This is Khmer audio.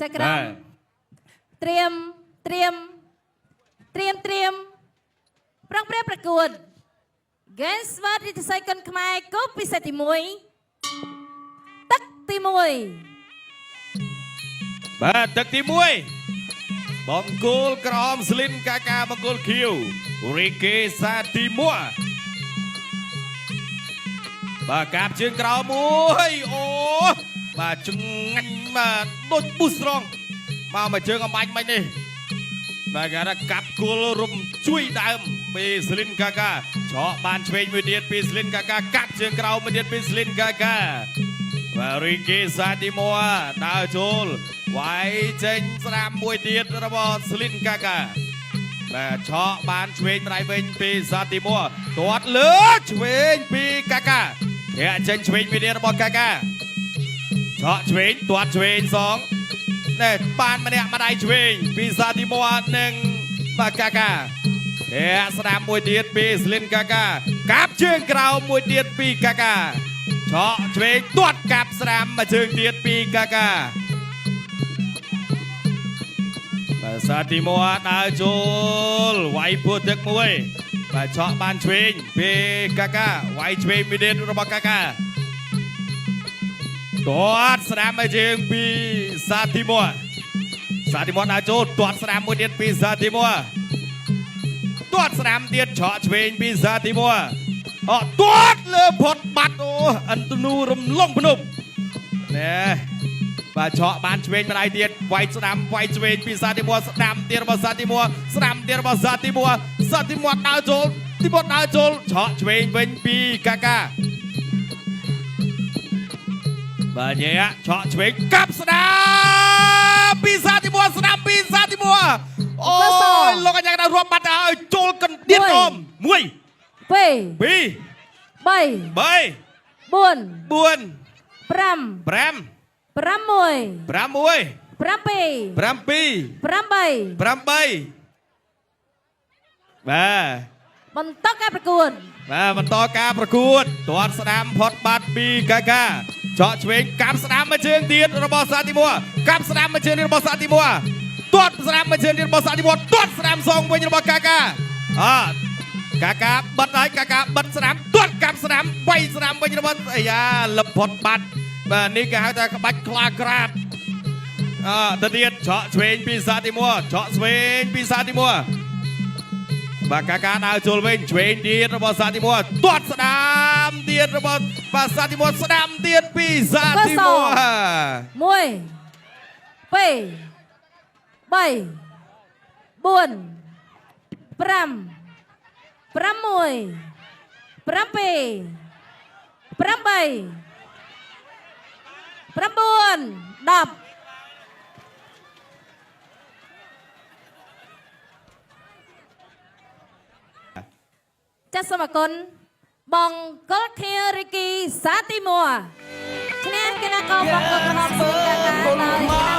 ចក្រមត្រៀមត្រៀមត្រៀមត្រៀមប្រងព្រាប្រកួត Games World រិទ្ធិសីគុនខ្មែរគូពិសេសទី1ទឹកទី1 បាទទឹកទី1បង្គោលក្រហមស្លីនកាកាបង្គោលខៀវរីកេសាទី1បាទកាបជើងក្រោមមួយអូបាទឆ្ងាញ់បាទដូចប៊ូស្រងមកមកជើងអំបាញ់មិញនេះបាទគេថាកាប់គល់រំជួយដើមពីស្លីនកាកាឆក់បានឆ្វេងមួយទៀតពីស្លីនកាកាកាប់ជើងក្រោមមួយទៀតពីស្លីនកាកាបាទរីកេសាទីមួដើរចូលវាយចេញស្រាមមួយទៀតរបស់ស្លីនកាកាបាទឆក់បានឆ្វេងម្ដាយវិញពីសាទីមួទាត់លើឆ្វេងពីកាកាធាក់ចេញឆ្វេងមួយទៀតរបស់កាកាឆក់ឆ្វេងទាត់ឆ្វេងសងណែបានម្នាក់ម្ដាយឆ្វេងពីសាទីមួនិងបាទកាកាធាក់ស្ដាមមួយទៀតពីស្លីនកាកាកាប់ជើងក្រោមមួយទៀតពីកាកាឆក់ឆ្វេងទាត់កាប់ស្ដាមមួយជើងទៀតពីកាកាបាទសាទីមួដើរចូលវាយពោះទឹកមួយបាទឆក់បានឆ្វេងពីកាកាវាយឆ្វេងមួយទៀតរបស់កាកាទាត់ស្ដាមមួយជើងពីសាទីមួសាទីមួដើរចូលទាត់ស្ដាមមួយទៀតពីសាទីមួទាត់ស្ដាមទៀតឆក់ឆ្វេងពីសាទីមួអត់ទាត់លើផុតបាត់អូអិនទនូរំលងភ្នំណែបាទឆក់បានឆ្វេងម្ដាយទៀតវាយស្ដាំវាយឆ្វេងពីសាទីមួស្ដាំទៀតរបស់សាទីមួស្ដាំទៀតរបស់សាទីមួសាទីមួដើរចូលទីមួដើរចូលឆក់ឆ្វេងវិញពីកាកាបាទញ៉ែឆក់ឆ្វេងកាប់ស្ដាំពីសាទីមួស្ដាំពីសាទីមួអូយលោកអញ្ញាកណារាប់បាត់ទៅហើយចូលកណ្ទៀតអម1 2 2 3 3 4 4 5 6 7 7 6 6 7 7 8បាទ បន្តការប្រកួត បាទបន្តការប្រកួតទាត់ស្ដាំផុតបាត់ពីកាកាចកឆ្វេងកាប់ស្ដាំមួយជើងទៀតរបស់សាទីមួកាប់ស្ដាំមួយជើងទៀតរបស់សាទីមួទាត់ស្ដាំមួយជើងទៀតរបស់សាទីមួទាត់ស្ដាំសងវិញរបស់កាកាអកាកាបិទហើយកាកាបិទស្ដាំទាត់កាប់ស្ដាំវាយស្ដាំវិញរបស់អាយ៉ាលឹបផុតបាត់បាទនេះគេហៅថាក្បាច់ខ្លាក្រាបអទៅទៀតឆក់ឆ្វេងពីសាទីមួឆក់ឆ្វេងពីសាទីមួបាទកាកាដើរចូលវិញឆ្វេងទៀតរបស់សាទីមួទាត់ស្ដាមទៀតរបស់បាទសាទីមួស្ដាមទៀតពីសាទីមួ 1 2 3 4 5 6 7 8 9 10ចាសសូមអរគុណបងកុលខៀរីគីសាទីមួឈ្នះគណៈកោបង្គោលក្រហមស្លីនកាកាដោយ